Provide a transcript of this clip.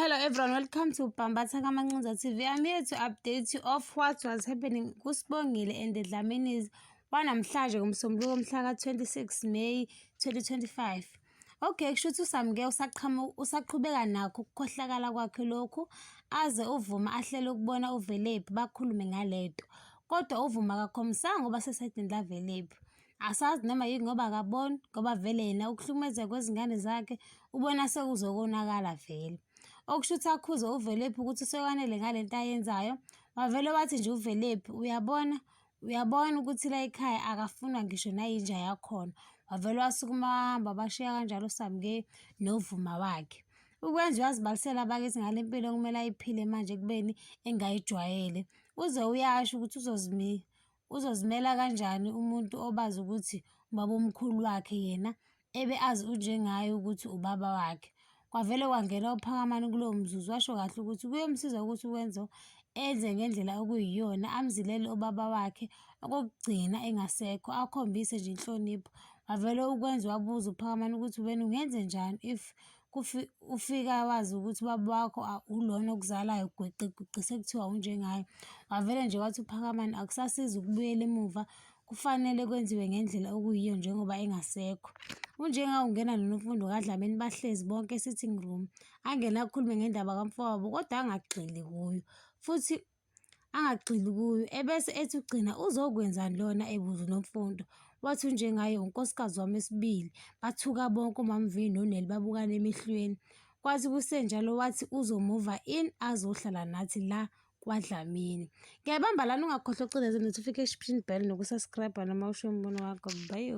Hello everyone, welcome to Bambatha Kamancinza TV. I'm here to update you of what was happening kuSibongile and the Dlaminis wanamhlanje ngoMsombuluko mhla ka-26 May 2025. Okay, kusho ukuthi uSamke usaqhamuka usaqhubeka nakho ukukhohlakala kwakhe lokhu aze uVuma ahlele ukubona uVelephi bakhulume ngalento. Kodwa uVuma akakhombisanga ngoba sesayidini laVelephi. Asazi noma yini ngoba akaboni ngoba vele yena ukuhlukumezeka kwezingane zakhe ubona sekuzokonakala vele. Okusho ukuthi akhuze uVelephi ukuthi sekwanele ngale nto ayenzayo. Wavele wathi nje uVelephi uyabona uyabona ukuthi la ekhaya akafunwa ngisho nayinja yakhona. Wavele wasukuma wahamba bashiya kanjalo uSamke noVuma wakhe. Ukwenza uyazibalisela abakithi ngale mpilo okumele ayiphile manje ekubeni engayijwayele. Uze uyasho ukuthi uzozimela kanjani umuntu obazi ukuthi ubabomkhulu wakhe yena ebe azi unjengaye ukuthi ubaba wakhe. Kwavele kwangena uPhakamani kulowo mzuzu washo kahle ukuthi kuyomsiza ukuthi uKwenzo enze ngendlela okuyiyona amzilele ubaba wakhe okokugcina engasekho akhombise nje inhlonipho. Wavele uKwenzo wabuza uPhakamani ukuthi wena ungenzenjani if ufika wazi ukuthi ubaba wakho ulona okuzalayo gwiqi gwiqi sekuthiwa unjengaye. Wavele nje wathi uPhakamani akusasizi ukubuyela emuva kufanele kwenziwe ngendlela okuyiyo njengoba engasekho. Unjengaye ungena noNomfundo kaDlamini bahlezi bonke e-sitting room. Angene akhulume ngendaba kamfowabo kodwa angagxili kuyo futhi angagxili kuyo ebese ethi ugcina uzokwenzani lona ebuza uNomfundo. Wathi unjengaye unkosikazi wami wesibili. Bathuka bonke uMamVee noNeli babukana emehlweni. Kwathi kusenjalo wathi uzomuva in azohlala nathi la kwaDlamini. Ngiyayibamba lana ungakhohlwa ukucindezela notification bell nokusubscribe noma usho umbono wakho. Bye.